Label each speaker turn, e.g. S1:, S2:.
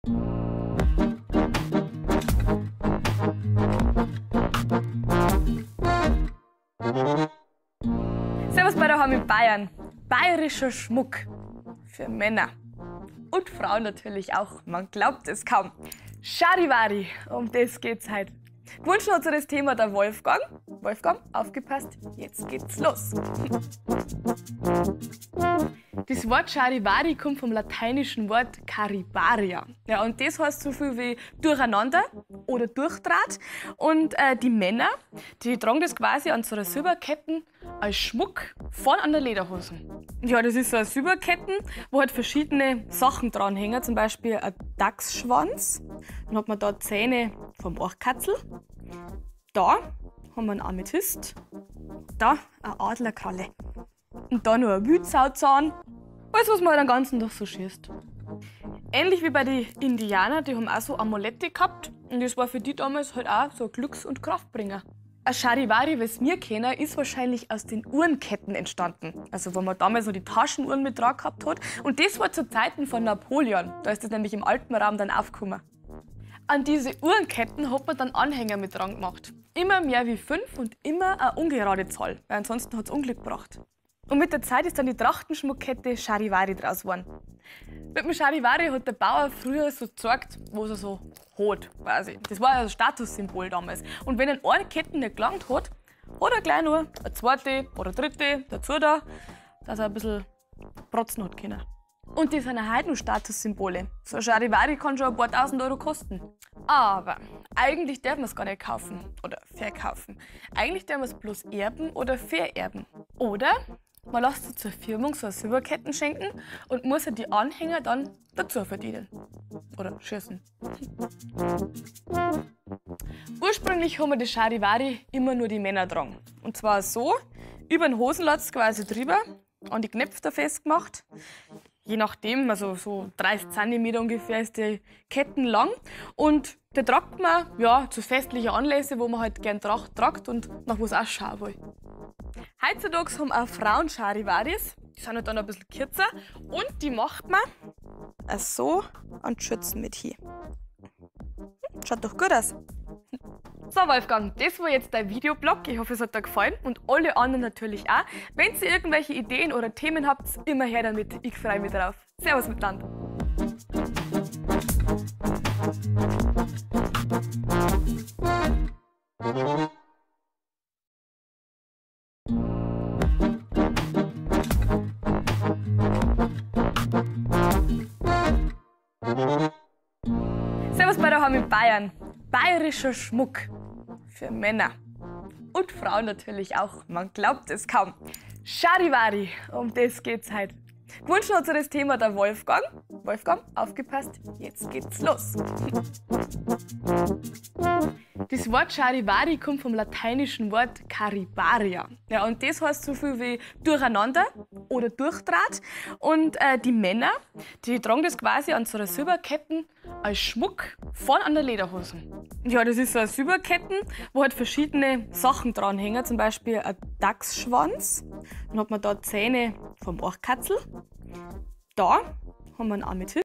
S1: Servus bei daheim in Bayern. Bayerischer Schmuck für Männer. Und Frauen natürlich auch, man glaubt es kaum. Charivari, um das geht's heute. Gewünscht hat sich das Thema der Wolfgang. Wolfgang, aufgepasst, jetzt geht's los. Das Wort Charivari kommt vom lateinischen Wort Caribaria. Ja, und das heißt so viel wie durcheinander oder Durchdraht. Und die Männer, die tragen das quasi an so einer Silberketten als Schmuck vorn an der Lederhose. Ja, das ist so eine Silberketten, wo halt verschiedene Sachen dranhängen. Zum Beispiel ein Dachsschwanz. Dann hat man da Zähne vom Orchkatzel. Da haben wir einen Amethyst. Da eine Adlerkralle. Und da noch ein Wildsauzahn. Alles, was man halt den ganzen Tag so schießt. Ähnlich wie bei den Indianern, die haben auch so Amulette gehabt. Und das war für die damals halt auch so ein Glücks- und Kraftbringer. Ein Charivari, was wir kennen, ist wahrscheinlich aus den Uhrenketten entstanden. Also wo man damals so die Taschenuhren mit dran gehabt hat. Und das war zu Zeiten von Napoleon. Da ist das nämlich im Alpenraum dann aufgekommen. An diese Uhrenketten hat man dann Anhänger mit dran gemacht. Immer mehr wie 5 und immer eine ungerade Zahl, weil ansonsten hat's Unglück gebracht. Und mit der Zeit ist dann die Trachtenschmuckkette Charivari draus geworden. Mit dem Charivari hat der Bauer früher so gezeigt, was er so hat, quasi. Das war ja ein Statussymbol damals. Und wenn eine Kette nicht gelangt hat, hat er gleich nur eine zweite oder dritte dazu da, dass er ein bisschen protzen hat können. Und das sind auch heute noch Statussymbole. So ein Charivari kann schon ein paar tausend Euro kosten. Aber eigentlich darf man es gar nicht kaufen oder verkaufen. Eigentlich darf man es bloß erben oder vererben. Oder man lässt sich zur Firmung so eine Silberketten schenken und muss ja die Anhänger dann dazu verdienen. Oder schießen. Ursprünglich haben wir die Charivari immer nur die Männer getragen. Und zwar so, über den Hosenlatz quasi drüber, an die Knöpfe da festgemacht. Je nachdem, also so 30 Zentimeter ungefähr ist die Ketten lang. Und die tragt man ja, zu festlichen Anlässen, wo man halt gern Tracht tragt und nach was auch schauen will. Heutzutage haben auch Frauen Charivaris, die sind halt dann ein bisschen kürzer und die macht man so an die Schürzen mit hin. Schaut doch gut aus. So Wolfgang, das war jetzt dein Videoblog. Ich hoffe, es hat dir gefallen und alle anderen natürlich auch. Wenn ihr irgendwelche Ideen oder Themen habt, immer her damit. Ich freue mich drauf. Servus miteinander. Servus bei daheim in Bayern. Bayerischer Schmuck für Männer. Und Frauen natürlich auch, man glaubt es kaum. Charivari, um das geht's heute. Gewünscht hat sich das Thema der Wolfgang. Wolfgang, aufgepasst, jetzt geht's los. Das Wort Charivari kommt vom lateinischen Wort Caribaria. Ja, und das heißt so viel wie durcheinander oder Durchdraht. Und die Männer, die tragen das quasi an so einer Silberketten als Schmuck vorn an der Lederhose. Ja, das ist so eine Silberketten, wo halt verschiedene Sachen dranhängen. Zum Beispiel ein Dachsschwanz. Dann hat man da Zähne vom Orchkatzel. Da haben wir einen Amethyst.